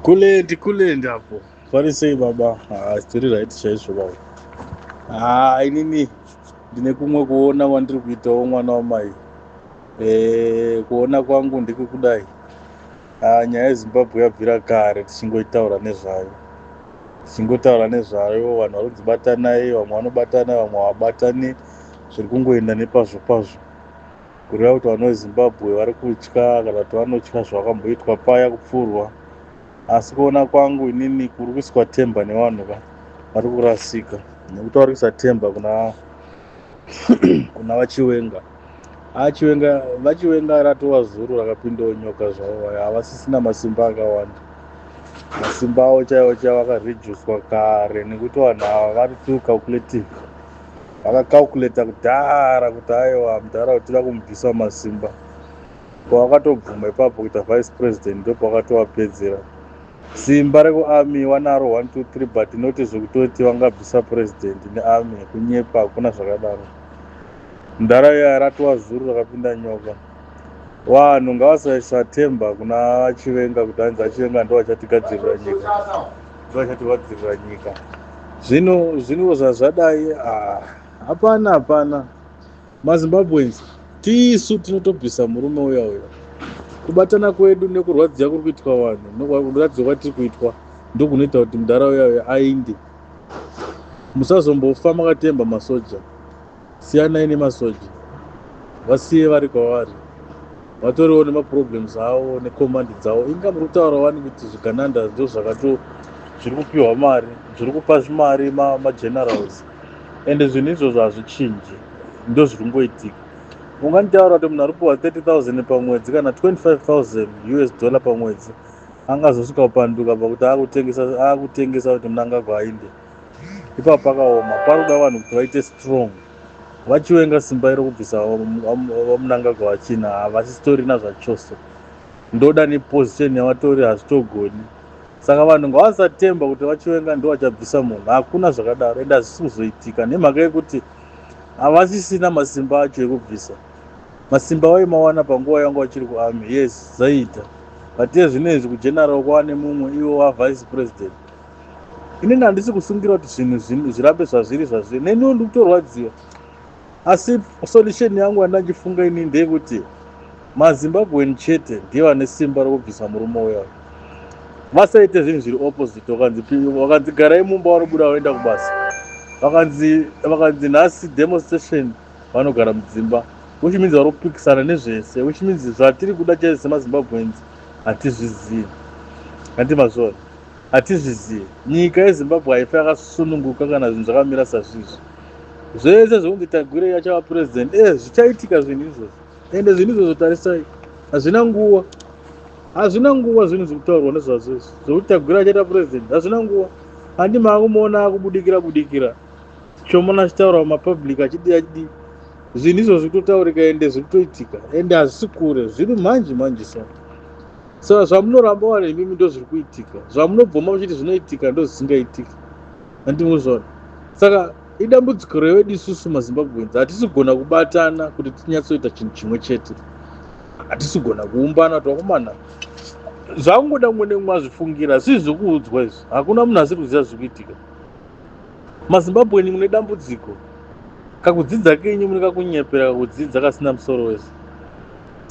Kulendi kulendi apo vari sei baba? Ah, tiri right chaizvo baba. Ah, inini ndine kumwe kuona kwandiri kuitawo mwana wamai. Eh, kuona kwangu ndekekudai. Ah, nyaya yeZimbabwe yabvira kare tichingoitaura nezvayo. Tichingotaura nezvayo, vanhu vari kunzi batanai, vamwe vanobatana, vamwe havabatani. Zviri kungoenda nepazvo pazvo. Kureva kuti vanhu veZimbabwe vari kutya kana kuti vanotya zvavakamboitwa paya kupfurwa. Asi kuona kwangu inini kuri kuiswa temba nevanhu ka vari kurasika nekuti vari kuisa temba kuna kuna vaChiwenga. AChiwenga vaChiwenga ratova zuru rakapindawo nyoka zvavo vaya havasisina masimba akawanda. Masimba avo chaiwo chaiwo akareducwa kare nekuti vanhu ava vari too calculative. Vakacalculata kudhara kuti aiwa mudhara tinoda kumubvisa masimba. Pavakatobvuma ipapo kuita vice president ndopavakatovapedzera. Simba rekuarmy wanaro 1 2 3 but not zvekutoti vangabvisa president nearmy kunyepa hakuna zvakadaro. Mudhara iya ratova zuru rakapinda nyoka. Vanhu ngavasaisa temba kuna Chiwenga kuti hanzi aChiwenga ndo vachatigadzirira nyika. Ndo vachatigadzirira nyika. Zvino zvino zvazvadai ah, hapana hapana. MaZimbabweans tisu tinotobvisa murume uya uya. Kubatana kwedu nekurwadziwa kuri kuitwa vanhu nekurwadziwa kwatiri kuitwa ndokunoita kuti mudhara uya uya ainde. Musazombofa makatemba masoja. Siyanai nemasoja. Vasiye vari kwavari. Vatoriwo nemaproblems avo necommand dzavo. Inga muri kutaura wani kuti zvigananda ndo zvakato zviri kupiwa mari, zviri kupa zvimari magenerals. Ende zvinhu izvozvo hazvichinji. Ndo zviri kungoitika. Unganditaura kuti munhu ari kupiwa 30,000 pamwedzi kana 25,000 US dollar pamwedzi angazosvika kupanduka pakuti akutengesa akutengesa kuti Mnangagwa ainde. Ipapo pakaoma. Pari kuda vanhu kuti vaite strong. VaChiwenga simba iro kubvisa vaMnangagwa vachina havasitorina zvachose. Ndoda neposition yavatori hazvitogoni. Saka vanhu ngavasatemba kuti vaChiwenga ndo vachabvisa munhu. Hakuna zvakadaro ende hazvisi kuzoitika nemhaka yekuti havasisina masimba acho ekubvisa. Masimba vaimawana panguva yanga vachiri kuarmy. Yes, zaiita. But iye zvino izvi kugeneral kwava nemumwe iwo wavice president. Inini handisi kusungira kuti zvinhu zvirambe zvazviri zvazviri. Neniwo ndiri kutorwadziwa. Asi solution yangu yandandichifunga inini ndeyekuti maZimbabwean chete ndiye vane simba rekubvisa murume uya. Vasaite zvinhu zviri opposite. Vakanzi garai mumba vanobuda voenda kubasa. Vakanzi nhasi demonstration vanogara mudzimba. Which means vari kupikisana nezvese. Which means zvatiri kuda chaizvo semaZimbabweans hatizvizivi. Handi mazviona. Hatizvizivi. Nyika yeZimbabwe haifa yakasununguka kana zvinhu zvakamira sazvizvi. Zvese zvekunzi Tagwirei achava president, zvichaitika zvinhu izvozvo. Ende zvinhu izvozvo tarisai, hazvina nguva. Hazvina nguva zvinhu zviri kutaurwa nezvazvo izvi. Zvekuti Tagwirei achaita president, hazvina nguva. Handi maakumuona akubudikira budikira. Chomona achitaura mumapublic achidi achidi. Zvinhu izvozvo zviri kutotaurika ende zviri kutoitika. Ende hazvisi kure, zviri manje manje so. Saka zvamunoramba wari imimi ndo zviri kuitika. Zvamunobvuma muchiti zvinoitika ndo zvisingaitiki. Handimuzvona. Saka idambudziko revedu isusu maZimbabweans hatisi kugona kubatana kuti tinyatsoita chinhu chimwe chete. Hatisi kugona kuumbana kuti vakomana zvangoda mumwe nemumwe azvifungira zvii zvekuudzwa izvi. Hakuna munhu asiri kuziva zviri kuitika. MaZimbabwean mune dambudziko. Kakudzidza kenyu mune kakunyepera kakudzidza kasina musoro wese.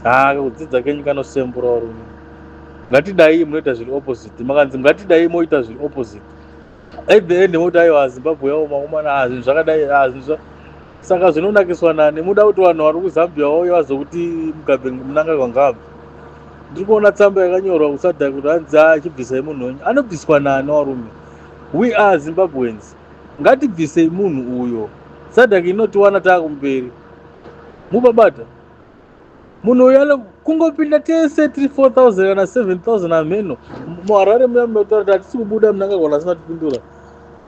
Haa kakudzidza kenyu kanosembura varume. Ngatidai munoita zviri opposite. Makanzi ngatidai moita zviri opposite. At the end moti aiwa Zimbabwe yaoma komana zvinhu zvakadai zvinhu saka zvinonakiswa nani muda kuti vanhu vari kuZambia vauye vazokuti Mugabe Mnangagwa ngaabve. Ndiri kuona tsamba yakanyorwa kuSADC kuti hanzi achibvisai munhu wenyu. Anobviswa nani varume? We are Zimbabweans. Ngatibvisei munhu uyo. SADC inotiwana taakumberi. Mubabata. Munhu uyo kungopinda tese tiri 4,000 kana 7,000 ameno. MuHarare muya munotaura kuti hatisi kubuda Mnangagwa asina tipindura.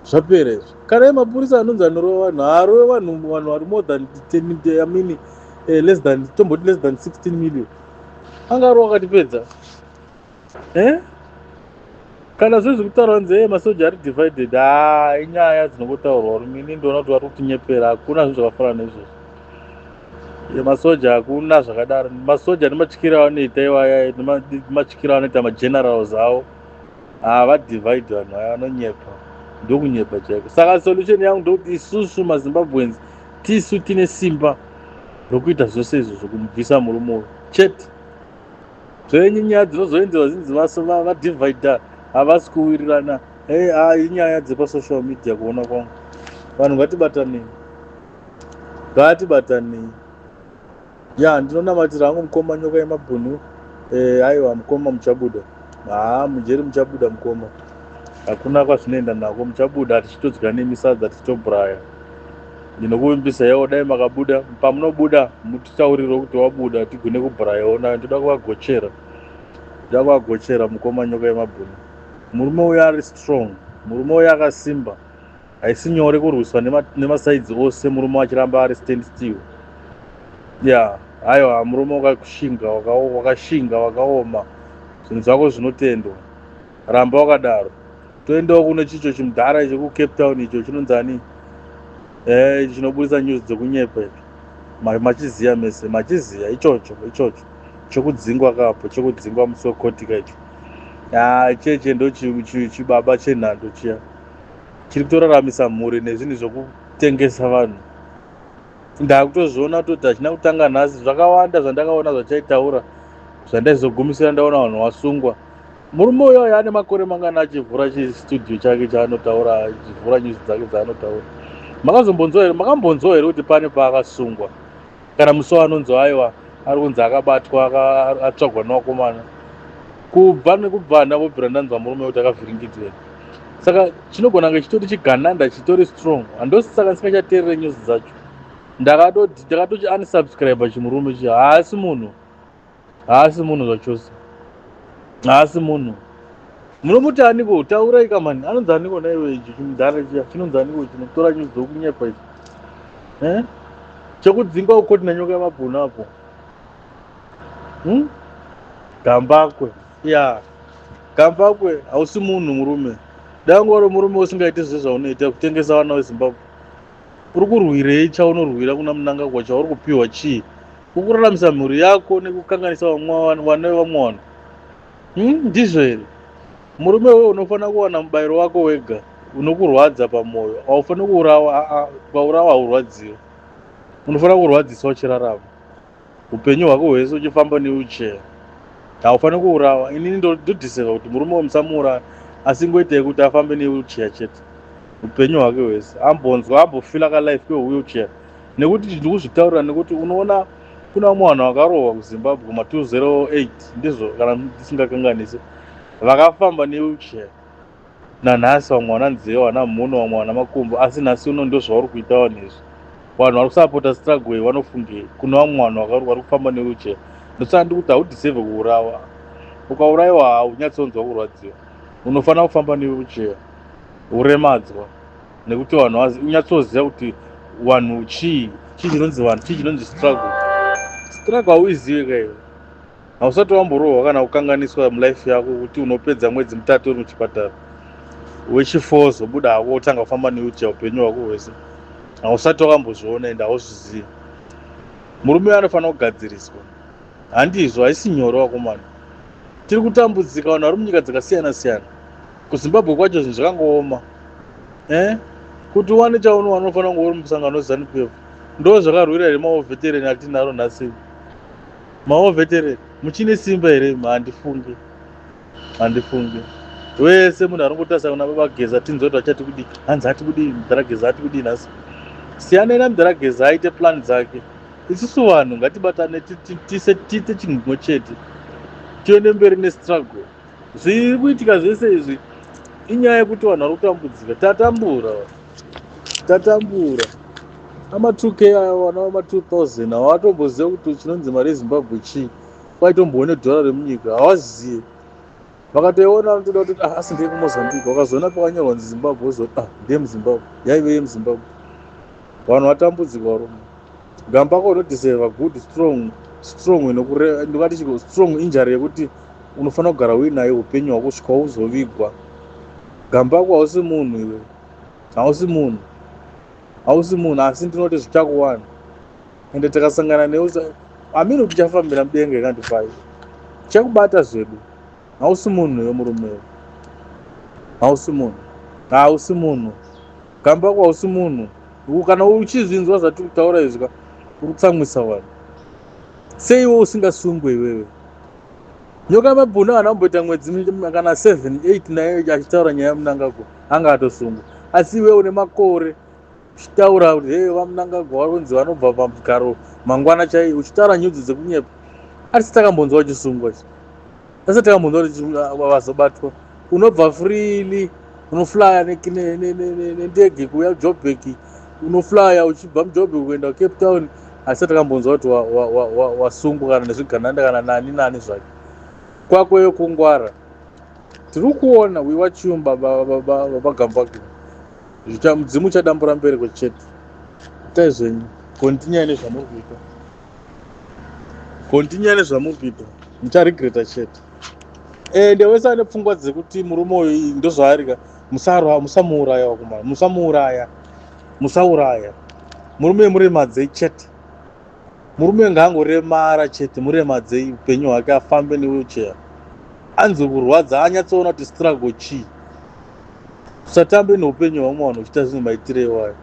Zvapera izvi. Kana mapurisa anonzi anorova vanhu, haarove vanhu vanhu vari more than 10, I mean, less than, tomboti less than 16 million. Angarova akatipedza. Eh? Kana zvezvi kutaura kunzi masoja ari divided, haa inyaya dzinongotaurwa varume. Ini ndoona kuti vari kutinyepera, hakuna zvinhu zvakafanana neizvozvo. Masoja hakuna zvakadaro. Masoja nematyiro avanoita iwaya, nematyiro avanoita magenerals avo. Havadivide vanhu vaya, vanonyepa, ndokunyepa chaiko. Saka solution yangu ndokuti isusu maZimbabweans tisu tine simba rokuita zvose izvozvo, kumubvisa murume uyu chete. Zvenyu nyaya dzinozoenderwa zinzi vadivida, havasi kuwirirana, inyaya dzepasocial media. Kuona kwangu, vanhu ngatibatanei, ngatibatanei. Ya, ndinonamatira hangu mukoma Nyoka Yemabhunu. Aiwa mukoma, muchabuda. Haa, mujeri muchabuda mukoma, hakuna kwazvinoenda nako, muchabuda. Tichitodya nemisadza, tichitobraya. Ndinokuvimbisa yavo, dai makabuda, pamunobuda mutitaurire kuti wabuda, tigone kubrayawo nayo. Ndoda kuvagochera, ndoda kuvagochera mukoma Nyoka Yemabhunu. Murume uyo ari strong, murume uyo akasimba. Haisi nyore kurwiswa nemasides ose, murume achiramba ari stand still. Ya, aiwa murume wakashinga, wakashinga, wakaoma. Zvinhu zvako zvinotendwa, ramba wakadaro. Toendawo kune chicho chimudhara chekuCape Town icho chinonzani, chinobudisa news dzekunyepa icho. Machiziya mese, machiziya ichocho, ichocho chekudzingwa kapo, chekudzingwa musi wekotika icho. Cheche ndo chibaba chenhando chiya chiri kutoraramisa mhuri nezvinhu zvokutengesa vanhu. Ndakutozviona kutoti hachina kutanga nhasi. Zvakawanda zvandakaona zvachaitaura zvandaizogumisira ndaona vanhu vasungwa. Murume uyoyo ane makore mangana achivhura chistudio chake chaanotaura, achivhura news dzake dzaanotaura? Makazombonzwa here, makambonzwa here kuti pane paakasungwa, kana musi waanonzi aiwa ari kunzi akabatwa, atsvagwa nevakomana? Kubva nekubva ndambobvira ndanzwa murume kuti akavhiringidzwa. Saka chinogona kunge chitori chigananda chitori strong. Handosi saka ndisingachateerere news dzacho. Ndakatochi unsubscribe chimurume chi. Haasi munhu, haasi munhu zvachose, haasi munhu. Munomuti aniko? Taurai kamani, anonzi aniko naiwe? Ichi chimudhara chiya chinonzi aniko, chinotora news dzokunyepa ichi, eh? Chekudzingwa kukoti naNyoka Yemabhunu apo, Gambakwe. Ya, Gambakwe, hausi munhu murume. Dai wanga uri murume usingaiti zvezvaunoita, kutengesa vana veZimbabwe. Uri kurwirei? Chaunorwira kuna Mnangagwa, chauri kupiwa chii? Ukuraramisa mhuri yako nekukanganisa vana vevamwe vanhu, Ndizvo here murume wewe? Unofanira kuwana mubayiro wako wega unokurwadza pamwoyo. Haufaniri kuurawa. Ukaurawa haurwadziwa. Unofanira kurwadziswa uchirarama upenyu hwako hwese, uchifamba newheelchair. Haufaniri kuurawa. Inini ndodeserva kuti murume wemusamuuraya, asi ngoitai kuti afambe newheelchair chete upenyu hwake hwese, ambonzwa, ambofila kalife kwewheelchair. Nekuti ndiri kuzvitaurira nekuti unoona kuna vamwe vanhu vakarohwa kuZimbabwe ma208, ndizvo kana ndisingakanganisi, vakafamba newheelchair nanhasi. Vamwe vana nzeve, vana mhuno, vamwe vana makumbo, asi nhasi uno ndo zvauri kuita vanhu izvi. Vanhu vari kusapota struggle vanofungei kune vamwe vanhu vari kufamba newheelchair? Ndosaka ndikuti haudeserve kuurawa. Ukaurayiwa haunyatsonzwa kurwadziwa. Unofanira kufamba newheelchair, uremadzwa, nekuti vanhu unyatsoziva kuti vanhu chii, chii chinonzi vanhu, chii chinonzi struggle. Struggle hauizivi kaiwe, hausati wamborohwa kana kukanganiswa mulife yako kuti unopedza mwedzi 3 uri muchipatara, wechi4 zobuda hako, wotanga kufamba newheelchair upenyu hwako hwese. Hausati wakambozviona ende hauzvizivi. Murume anofanira kugadziriswa, handizvo? Haisi nyore vakomana, tiri kutambudzika, vanhu vari munyika dzakasiyana siyana. KuZimbabwe kwacho zvinhu zvakangooma, eh? Kuti uwane chaunowana unofanira kunge uri musangano weZANU PF. Ndo zvakarwira here mawar veteran atinaro nhasi? Mawar veteran muchine simba here? Handifungi, handifungi. Wese munhu ari kungotarisa kuna baba Geza, tinzwa kuti vachati kudii. Hanzi ati kudii mudhara Geza? Ati kudii nhasi? Siyanai namudhara Geza aite plan dzake. Isusu vanhu ngatibatane, tiite chinhu chimwe chete, tiende mberi nestruggle. Zviri kuitika zvese izvi inyaya yekuti vanhu vari kutambudzika. Tatambura, tatambura. Ama2K aya, vana vama2000 havatomboziva kuti chinonzi mari yeZimbabwe chii. Kwaitomboone dhora remunyika havazive. Vakatoiona vanotoda kuti, "Ah, asi ndeyekuMozambique." Vakazoona pakanyorwa nzi Zimbabwe, vozoti, "Ah, ndeyemuZimbabwe." Yaive yemuZimbabwe. Vanhu vatambudzika varume. Gambakwe unodeserva good strong, strong, ndingati chiko, strong injury yekuti unofanira kugara uinayo upenyu hwako kusvika uzovigwa. Gambakwe, hausi munhu iwe, hausi munhu, hausi munhu. Asi ndinoti zvichakuwana, ende takasangana newe hamini kuti tichafambira mudenga ikandifai, tichakubata zvedu. Hausi munhu iwe murume iwe. Hausi munhu, hausi munhu, Gambakwe, hausi munhu. Kana uchizvinzwa zvatiri kutaura izvi ka, uri kutsamwisa vanhu. Seiwe usingasungwe iwewe? Nyoka Mabhunu haana kumboita mwedzi kana 7, 8, 9 achitaura nyaya yaMunangagwa, anga atosungwa. Asi iwewe une makore uchitaura kuti, "He, vaMunangagwa vari kunzi vanobva pamugaro mangwana chai," uchitaura nyudzi dzekunyepa, asi takambonzwa uchisungwa, asi takambonzwa kuti vazobatwa. Unobva freely, unoflya nendege kuuya Joburg, unoflya uchibva muJoburg kuenda kuCape Town, asi takambonzwa kuti wasungwa kana nezvigananda kana nani nani zvake. Kwakweyo kungwara tiri kuona. We watch you, baba Gambakwe. Mudzimu uchadambura mbereko chete. Itai zvenyu, continue nezvamuri kuita, continue nezvamuri kuita, mucharegreta chete. Ende wese ane pfungwa dzekuti murume uyu ndozvaarika, musamuuraya wakumana, musamuuraya, musauraya murume, muremadzei chete. Murume ngaangoremara chete, muremadzei upenyu hwake, afambe newheelchair, anzwe kurwadza, anyatsoona kuti struggle chii. Usatambe neupenyu hwamwe vanhu uchiita zvinhu maitiro iwayo.